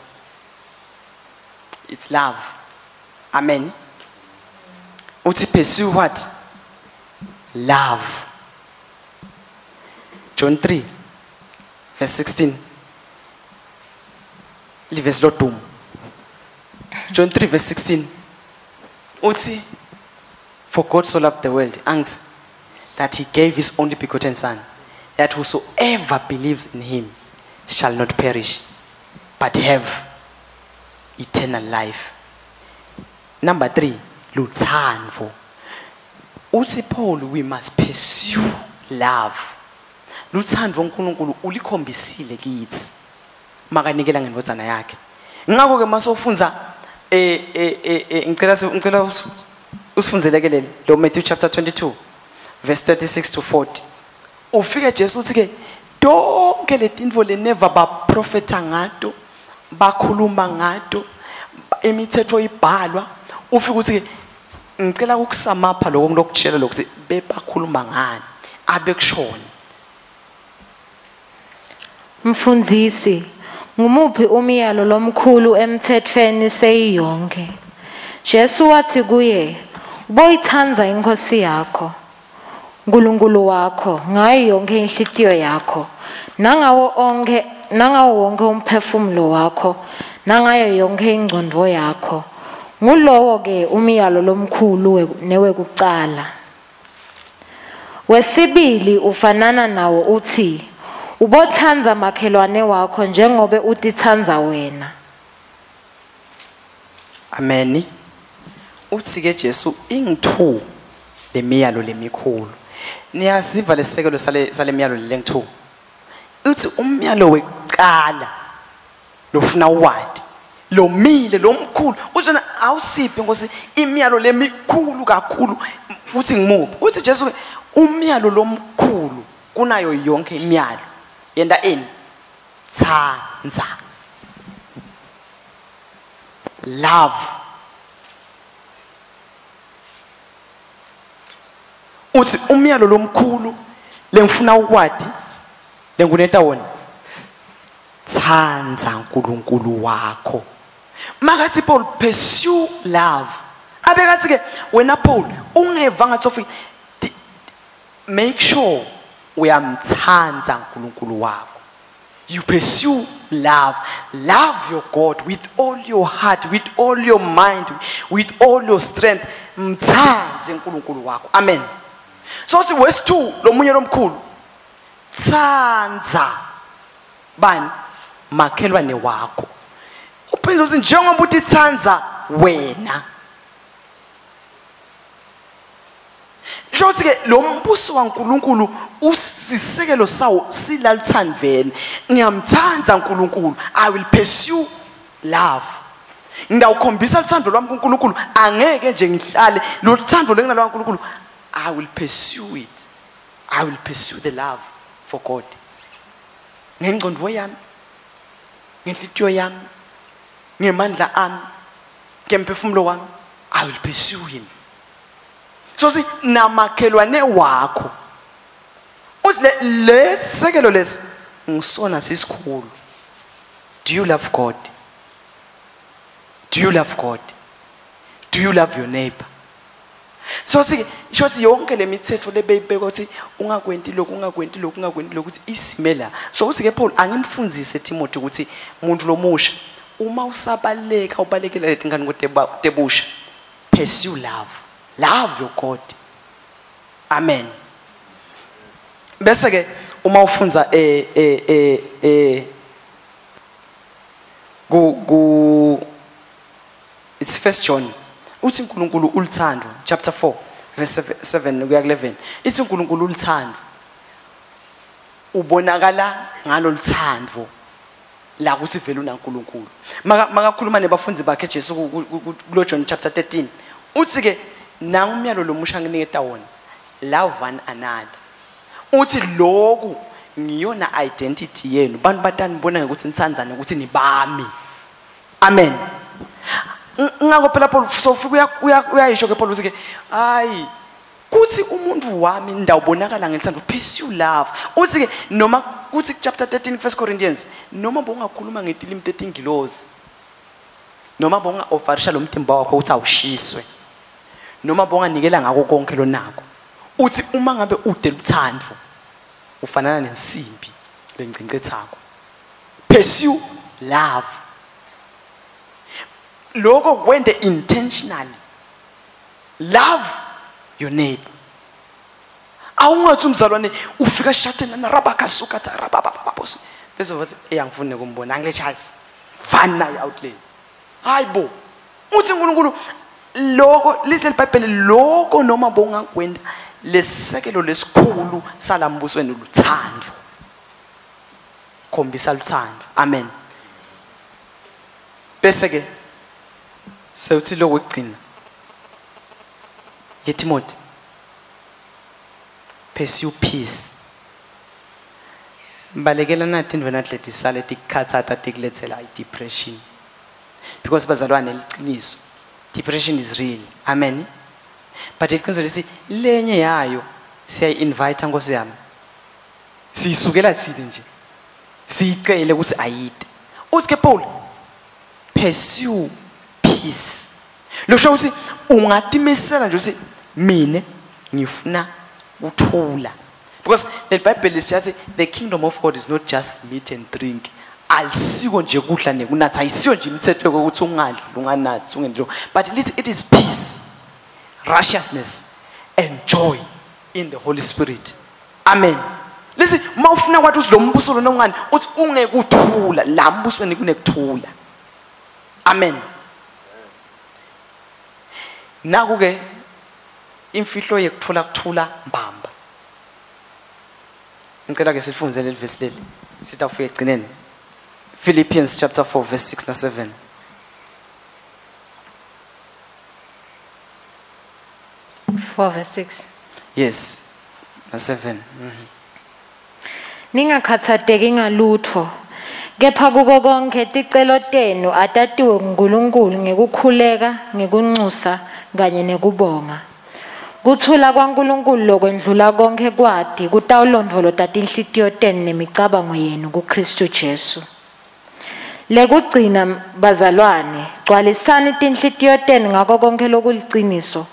it's love. Amen. Uthi pursue what? Love. John 3 verse 16. Livesi lodumo. John 3 verse 16. Uthi for God so loved the world and that he gave his only begotten son, that whosoever believes in him shall not perish but have eternal life. Number 3, luthando. Uthi Paul we must pursue love. Luthando uNkulunkulu ulikhombisile kithi makanikela ngendvodzana yakhe. Ngakho ke masofunza ngicela usifunzeleke lo Matthew chapter 22 verse 36 to 40. Ufike Jesu uthi ke donke letintfo leneva baprofeta ngato bakhuluma ngato imithetho ibhalwa ufike uthi ngicela ukusamapha lokho ngilokutshela lokuthi bebakhuluma ngani abekushona. Mfundisi, ngumuphi umyalo lomkhulu emthethweni seyiyonke? Jesu wathi kuye, boyithanda inkosi yakho uNkulunkulu wakho ngayo yonke inhlitiyo yakho nangawo onke nangawo wonke umphefumulo wakho nangayo yonke ingqondo yakho. Ngulowo ke umyalo lomkhulu newekucala. Wesibili ufanana nawo uthi ubothandza makhelwane wakho njengobe utithandza wena. Amen. Uthi ke Jesu ingithu lemiyalo lemikhulu. Niyaziva lesekelo sale miyalo lengithu. Uthi umyalo wekuqala lofuna uwadi lomile lomkhulu uzona awusiphi Nkosi imiyalo lemikhulu kakhulu uthi ngimuphi? Uthi Jesu umyalo lomkhulu kunayo yonke imiyalo yenda ini thandza. Love. Uthi umyalo lomkhulu lengifuna ukwadi lenguneta wona thandza uNkulunkulu wakho. Makathi Paul pursue love. Abekathi ke wena Paul ungeva ngathi ofika make sure uyamthandza uNkulunkulu wakho. You pursue love. Love your God with all your heart, with all your mind, with all your strength. Mthandze uNkulunkulu wakho. Amen. So si verse 2 lomunye lomkhulu thandza bani makhelwane wakho. Uphinde uthi njengoba uthi thandza wena. Njothi ke lo mbuso waNkulunkulu usisekelo sawo silaluthandveni. Ngiyamthanda uNkulunkulu, I will pursue love. Ngidawukhombisa uthando lwami kuNkulunkulu, angeke nje ngihlale lo thando lenginalo kaNkulunkulu. I will pursue it. I will pursue the love for God. Ngengqondo yami, ngenhlitiyo yami, ngemandla ami, ngemphefumulo wami, I will pursue him. So si namakhelwane wakho. Uthi le sekelo lesi ngisona sisikhulu. Do you love God? Do you love God? Do you love your neighbor? So si shothi yonke lemithetho lebeyibeka ukuthi ungakwenti lokhu ungakwenti lokhu ungakwenti lokhu ukuthi isime la. So uthi ke Paul angimfundzise Timothy ukuthi umuntu lomusha uma usabaleka ubalekela letinkani kutebusha pursue love. Love your God. Amen. Bese ke uma ufunza Ku it's First John. Uthi uNkulunkulu uluthando, chapter 4 verse 7 kuya ku 11. Ithi uNkulunkulu uluthando. Ubonakala ngaloluthando la kuthi vele unaNkulunkulu. Makakhuluma nebafundi bakhe Jesu kulo John chapter 13. Uthi ke nangu umyalo lomusha nginiketa wona, love one another. Uthi lokhu ngiyona identity yenu, bantu batanibona ngokuthi nithandzane ukuthi nibami. Amen. Ngakho phela Paul sofika uyayisho ke Paul uthi ke hayi kuthi umuntu wami ndawubonakala ngelithando, pursue love. Uthi ke noma kuthi chapter 13 First Corinthians, noma bongakhuluma ngetilimi tetingilozi, noma bonga offerisha lo mtimba wakho uthi awushiswe, noma bonganikela ngako konke lonako, uthi uma ngabe ude luthando ufanana nensimbi lengcincethako. Pursue love. Lokho kwente intentionally. Love your neighbor. Awungathi umzalwane ufika shateni na rabaka sukata rababababos. Bese bathi hey angifuni ukumbona angile chance. Vana out le. Hayibo. Uthi uNkulunkulu lokho lise iBhayibheli lokho noma bongakwenda lesekelo lesikhulu salambusweni luthando. Khombisa luthando. Amen. Bese ke sewuthi lokugcina yeTimothy, pursue peace. Balekela nathi indvena atletisale tikhathatha tikulethela i-depression. Because bazalwane liqiniso, depression is real. Amen. But iqiniso lisi lenye yayo siyayi-invite Nkosi yami. Siyisukela thina nje. Siyicele ukuthi ayide. Uthi ke Paul, pursue peace. Losho ukuthi ungatimisela nje ukuthi mina ngifuna ukuthula. Because the Bible is just the kingdom of God is not just meat and drink. Alisiko nje kudla nekunatha, ayisiyo nje imithetho yokuthi ungadli, unganathi, ungendlo. But it is peace, righteousness and joy in the Holy Spirit. Amen. Listen, mawufuna kwathi uthi lo mbuso lona ungani, uthi ungekuthula, la mbusweni kunekuthula. Amen. Naku ke imfihlo yekuthola kuthula mbamba. Ngicela ke sifunze leli verse leli. Sitawufika egcineni. Philippians chapter 4 verse 6 na 7. 4 verse 6. Yes. Na 7. Ningakhathateki ngalutho. Kepha kuko konke ticelo tenu atatiwe nguNkulunkulu ngekukhuleka, ngekunxusa kanye nekubonga. Kuthula kwaNkulunkulu lokwendlula konke kwati kutawulondvolota tinhlitiyo tenu nemicabango yenu kuKristu Jesu. Lekugcina bazalwane, gcwalisani tinhlitiyo tenu ngako konke lokuliciniso,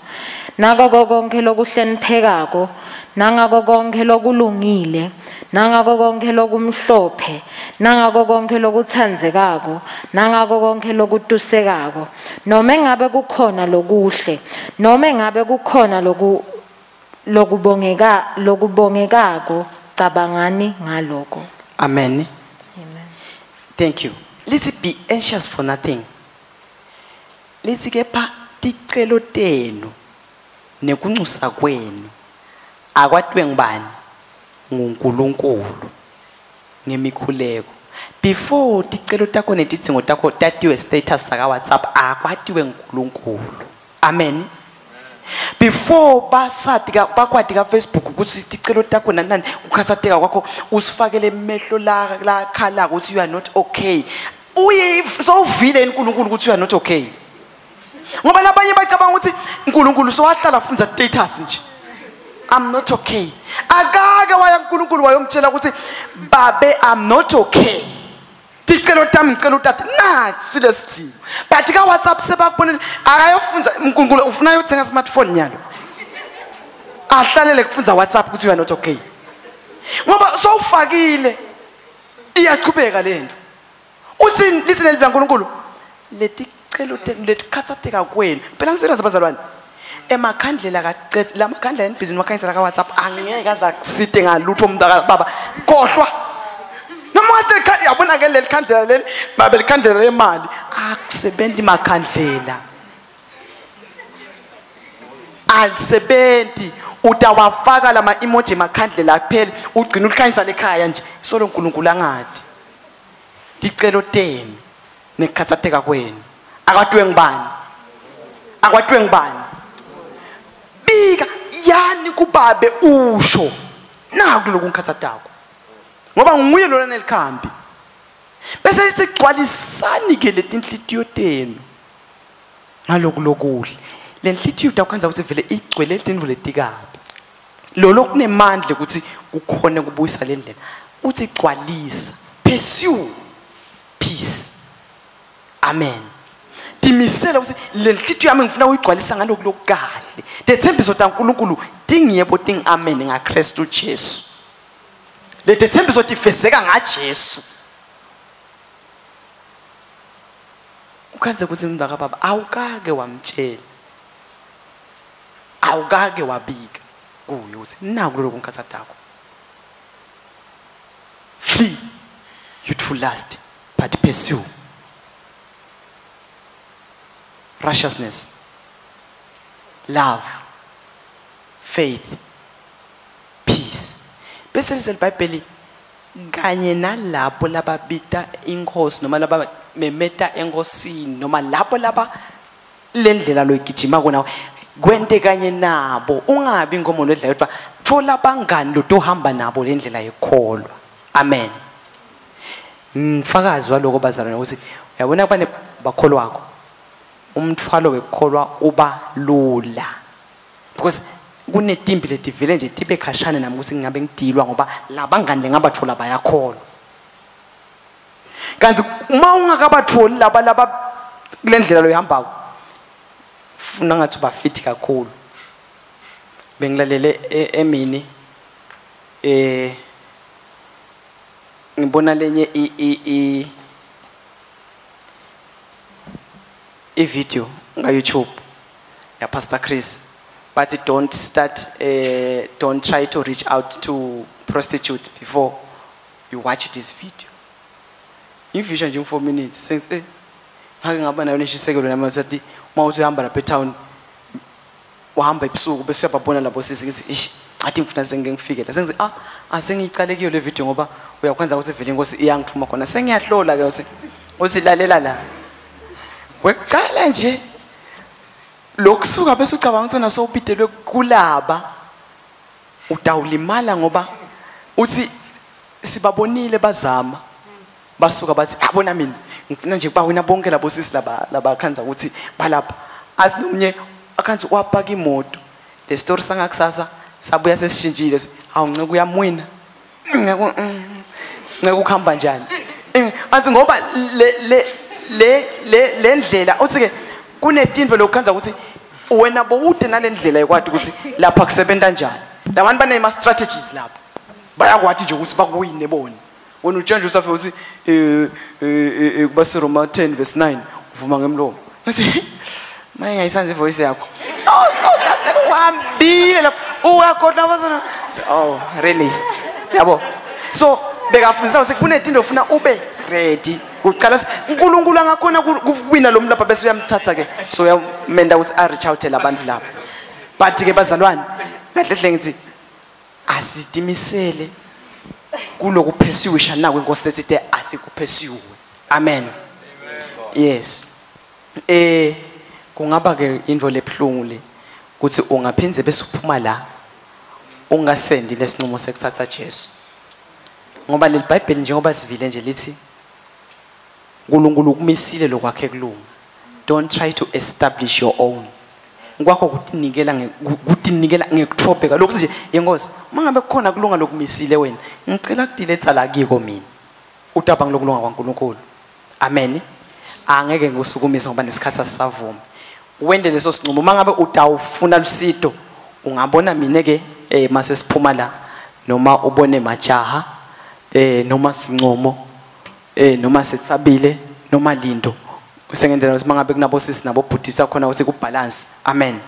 nako konke lokuhloniphekako, nangako konke lokulungile, nangako konke lokumhlophe, nangako konke lokutsandzekako, nangako konke lokutusekako. Noma ngabe kukhona lokuhle, noma ngabe kukhona lokubongekako, cabangani ngaloko. Amen. Amen. Thank you. Let's be anxious for nothing. Let's kepha ticelo tenu nekunxusa kwenu akwatiwe ngubani? NguNkulunkulu ngemikhuleko. Before ticelo takho netidzingo takho tatiwe status saka WhatsApp, akwatiwe nguNkulunkulu. Amen. Before basati ka bakwati ka Facebook ukuthi ticelo takho nani ukukhathatheka kwakho usifakele emehlo la khala ukuthi you are not okay. Uye sowuvile uNkulunkulu ukuthi you are not okay. Ngoba labanye bacabanga ukuthi uNkulunkulu sowahlala funza status nje. I'm not okay. Akake waya kuNkulunkulu wayomtshela ukuthi babe I'm not okay. Ticelo tami ngicela utata nasi lesidingo. But ka WhatsApp sebakubonile akayofunza uNkulunkulu ufuna ayothenga smartphone nyalo. Ahlalele kufunza WhatsApp ukuthi you are not okay. Ngoba sowufakile iyaqhubeka lento. Uthi listen elivela kuNkulunkulu leticelo letikhathatheka kwenu. Phela ngiserious bazalwane. Emakhandlela kacethe lamakhandlela enibhizinisi wakhanyisela ka WhatsApp angeke azakusite ngalutho umntaka baba. Khohlwa. Noma Mase yabona ke leli khandlela leli babe likhandlela lemali akusebenzi makhandlela alisebenzi utawafaka lama emoji makhandlela kuphela ugcina ulikhanyisa lekhaya nje solo uNkulunkulu angadi ticelo tenu nekukhathatheka kwenu akwatiwe ngibani akwatiwe ngibani bika yani kubabe usho naku lokungikhathatako ngoba nguye lona nelikhambi bese sigcwalisani ke letinhlitiyo tenu ngaloku lokuhle lenhlitiyo utawukhandza ukuthi vele igcwele tintfo letikabi lolo kunemandla ukuthi kukhone kubuyisa le ndlela uthi gcwalisa pursue peace. Amen. Timisela ukuthi le nhliziyo yami ngifuna ukuyigcwalisa ngalokhu lokukahle tethembiso taNkulunkulu tingiyebo ting amen ngaKristu Jesu. Le tethembiso tifezeka ngaJesu. Ukhanze ukuthi ngibaka baba awukake wamtshela awukake wabika kuye ukuthi naku lokhu ngikhathathako. Flee youthful lust but pursue righteousness, love, faith, peace. Bese lithi iBhayibheli kanye nalapho lababita inkosi noma laba memeta enkosini noma lapho laba lendlela loyigijima kona kwente kanye nabo ungabi inkomo lodla yodwa thola abangani lotohamba nabo lendlela yekholwa. Amen. Ngifakazi waloko bazalwane ukuthi uyabona kubane bakholwako umthwalo wekukholwa uba lula because kunetimbi letivele nje tibe khashane nami ukuthi ngingabe ngidilwa ngoba labangani lengabathola bayakholwa. Kanti uma ungakabatholi laba laba kule ndlela loyihambako funa ngathi ubafithi kakhulu. Bengilalele emini ngibona lenye i video nga YouTube ya Pastor Chris but don't start don't try to reach out to prostitute before you watch this video. Imfisha nje 4 minutes sengithi ngake ngaba nayo neshisekelo nami ngathi uma uthi uhamba lapha etown uhamba ebusuku bese uyababona labo sisi ngithi eish ngathi ngifuna sengike ngifike la sengithi asengiyicale kuyo le video ngoba uyakwenza ukuthi vele inkosi iyangithuma khona sengiyahlola ke uthi usilalela la wekuqala nje lokusuka bese ucabanga ukuthi naso ubidelwe kulaba utawulimala ngoba uthi sibabonile bazama basuka bathi abona mina ngifuna nje kubawina bonke labo sisi laba labakhanza ukuthi balapha asinomnye akhanza wapaka imoto le story sangakusasa sabuya sesishintshile awu nceke uyamwina nceke ukuhamba njani athi ngoba le le le le le ndlela uthi ke kunetinto lokukhanza ukuthi wena bowude nalendlela yakwathi ukuthi lapha kusebenza njani labantu banema strategies lapha bayakwathi nje ukuthi bakuwine bona wena utshenje usafike ukuthi kubaseRoma 10 verse 9 uvuma ngemlomo ngathi maye ngayisanza ivoice yakho oh so thathe kuhambile lapha uyakhona basana oh really yabo so bekafundisa ukuthi kunetinto ufuna ube ready kuqala uNkulunkulu angakhona kuwina lo muntu lapha bese uyamthatha ke so uyamenda ukuthi a reach out labantu lapha but ke bazalwane kahle hle ngithi asitimisele kulokuphesuisha nawe inkosi lesithe asikuphesuwe. Amen. Yes. Kungaba ke into lebhlungu le ukuthi ungaphindze bese uphuma la ungasendi lesinqumo sekuthatha Jesu ngoba leli Bible njengoba sivile nje lithi uNkulunkulu ukumisile lokwakhe kulunga. Don't try to establish your own. Kwakho kutinikela kutinikela ngekuthobeka lokhu nje yenkosi mangabe kukhona kulunga lokumisile wena ngicela kudiletha la kiko mina utaba ngilokulunga kwaNkulunkulu. Amen. Angeke ngikusukumise ngoba nesikhathi asisavuma wende leso sinqumo mangabe utawufuna lusito ungabona mina ke mase siphuma la noma ubone majaha noma sincomo noma setsabile noma lindo usengendlela ukuthi mangabe kunabo sisi nabo bhudisa khona ukuthi ku balance. Amen.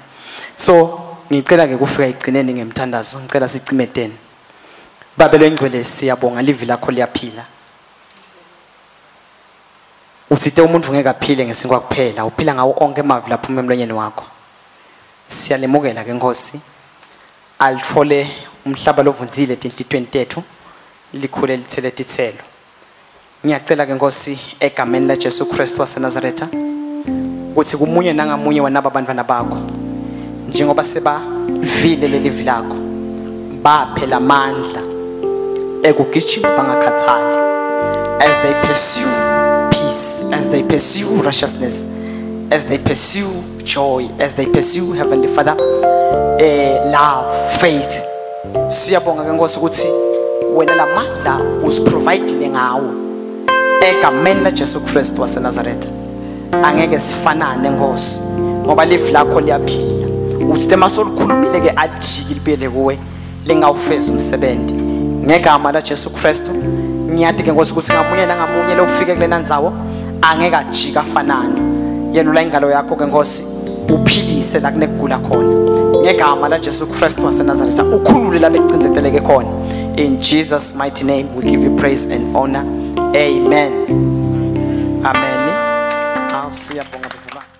So ngicela ke kufika igcineni ngemthandazo ngicela sicime 10. Baba lengcwele siyabonga livi lakho liyaphila. Utsite umuntu ngeke aphile ngesinkwa kuphela, uphila ngawo onke emavi laphuma emlonyeni wakho. Siyalemukela ke Nkosi, alitfole umhlaba lovundzile etinhlitiyweni tetfu, likhule lithele titselo. Ngiyacela ke Nkosi egameni la Jesu Kristu waseNazaretha ukuthi kumunye nangamunye wanaba bantwana bakho, njengoba sebavile leli lakho, baphe lamandla ekugijima bangakhathali, as they pursue peace, as they pursue righteousness, as they pursue joy, as they pursue Heavenly Father, love, faith. Siyabonga ke Nkosi ukuthi wena lamandla usiprovidile ngawo egameni la Jesu Kristu waseNazaretha. Angeke sifanane Nkosi, ngoba livi lakho liyaphila. Uthi masolikhulumile ke alijiki libuyele kuwe, lingawufezi umsebenzi. Ngegama la Jesu Kristu ngiyati ke Nkosi ukuthi ngamunye nangamunye lofike kulena ndzawo angeke ajike afanane. Yelula ingalo yakho ke Nkosi, uphilise la kunekugula khona. Ngegama la Jesu Kristu waseNazaretha ukhulule la bekucindzeteleke khona. In Jesus mighty name we give you praise and honor. Amen. Amen. Siyabonga bazalwane.